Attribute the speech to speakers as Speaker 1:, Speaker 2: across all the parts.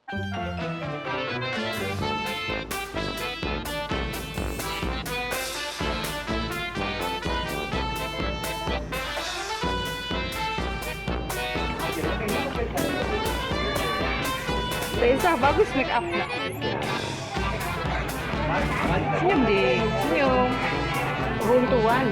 Speaker 1: Reza bagus make upnya. Senyum deh, senyum.
Speaker 2: Runtuhan.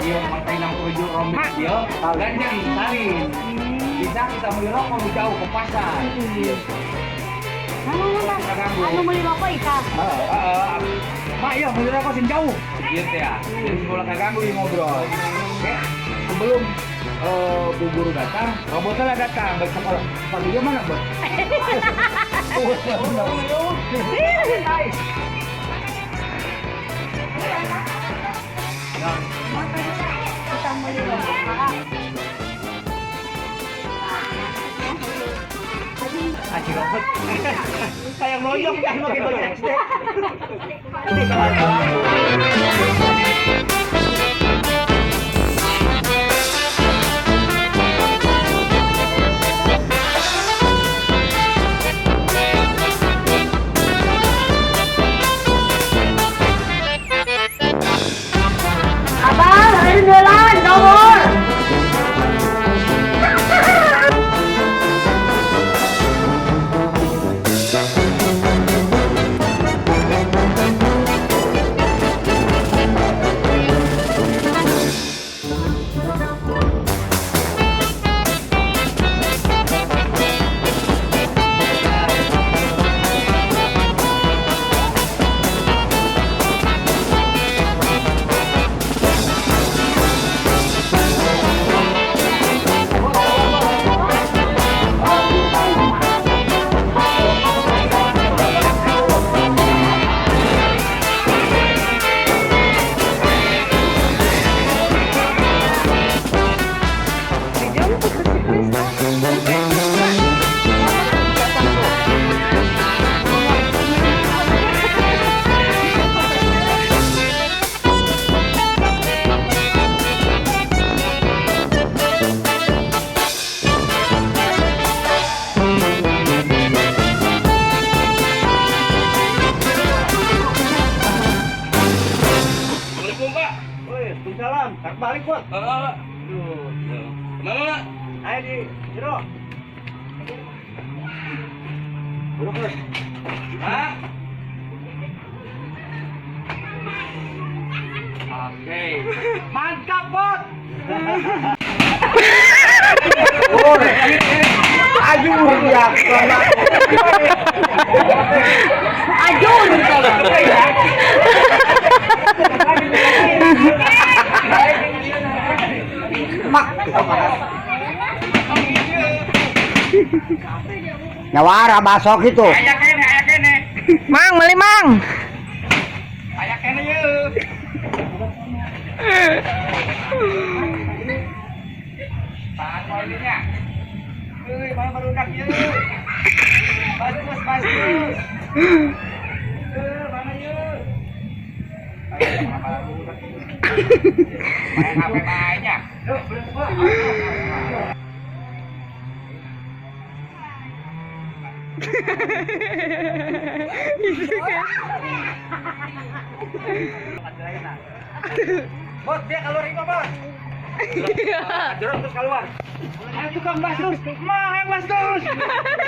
Speaker 3: Iya, makai nang tujuh romit dia, ganjang salin. Bisa kita beli rokok lebih jauh ke pasar.
Speaker 2: Anu beli rokok ika.
Speaker 3: Mak iya beli rokok sing jauh. Gitu ya. Jadi sekolah kaganggu yang ngobrol. Oke, sebelum bu guru datang, robotnya lah datang. Baik sekolah. Sepatunya mana, Bos? Robot. Kayak melonjok kan pakai baju SD.
Speaker 2: Abang, hari jalan, nomor.
Speaker 1: Dijemput ke si Krista.
Speaker 4: Assalamualaikum, Pak.
Speaker 3: Woi, salam. Tak balik, Bos.
Speaker 4: Heeh.
Speaker 3: Aduh.
Speaker 4: Kemana, Pak?
Speaker 3: Ayo di jero. Buru, Bos.
Speaker 4: Pak. Oke.
Speaker 3: Mantap, Bos. Oh, ajur ya.
Speaker 2: Ajur.
Speaker 3: Nyawara basok itu.
Speaker 4: Aya kene, aya kene.
Speaker 1: Mang, beli mang.
Speaker 4: Aya kene yeuh. Tahan mobilnya. Euy, mana barudak yeuh. Bagus, bagus. Mana yeuh. Ayo, mana barudak yeuh. Main HP mainnya. Duh, belum gua.
Speaker 3: Bos, dia keluar ini, Bos. Jeruk terus keluar. Ayo tukang bastus. Mah, yang bastus.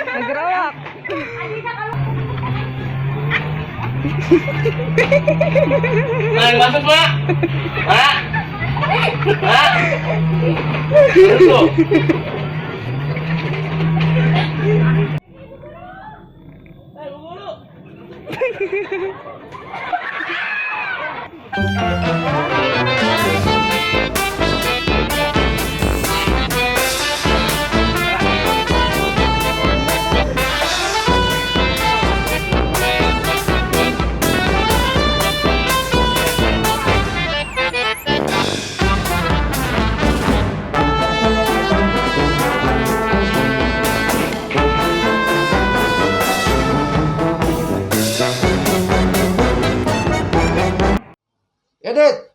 Speaker 1: Ngegerowak.
Speaker 4: Nah, masuk, Pak. Pak. Pak. Tuh. Eh, Bu Guru.
Speaker 5: Edit.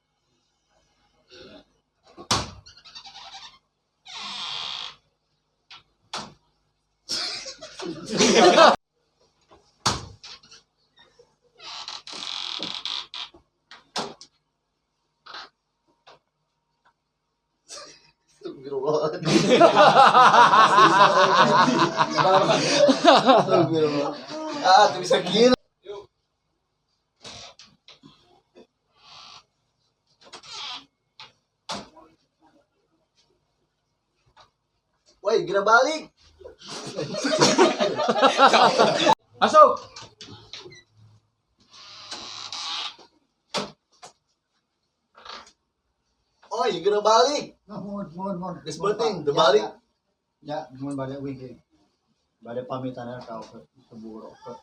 Speaker 5: Ah, tuh bisa gila. Woi, gila balik.
Speaker 3: Masuk.
Speaker 5: Oi, gila balik.
Speaker 6: Mohon, mohon, mohon.
Speaker 5: Geus penting, teu balik.
Speaker 6: Ya, mohon balik wingking. Balik pamitan ya kau ke ke buruk ke.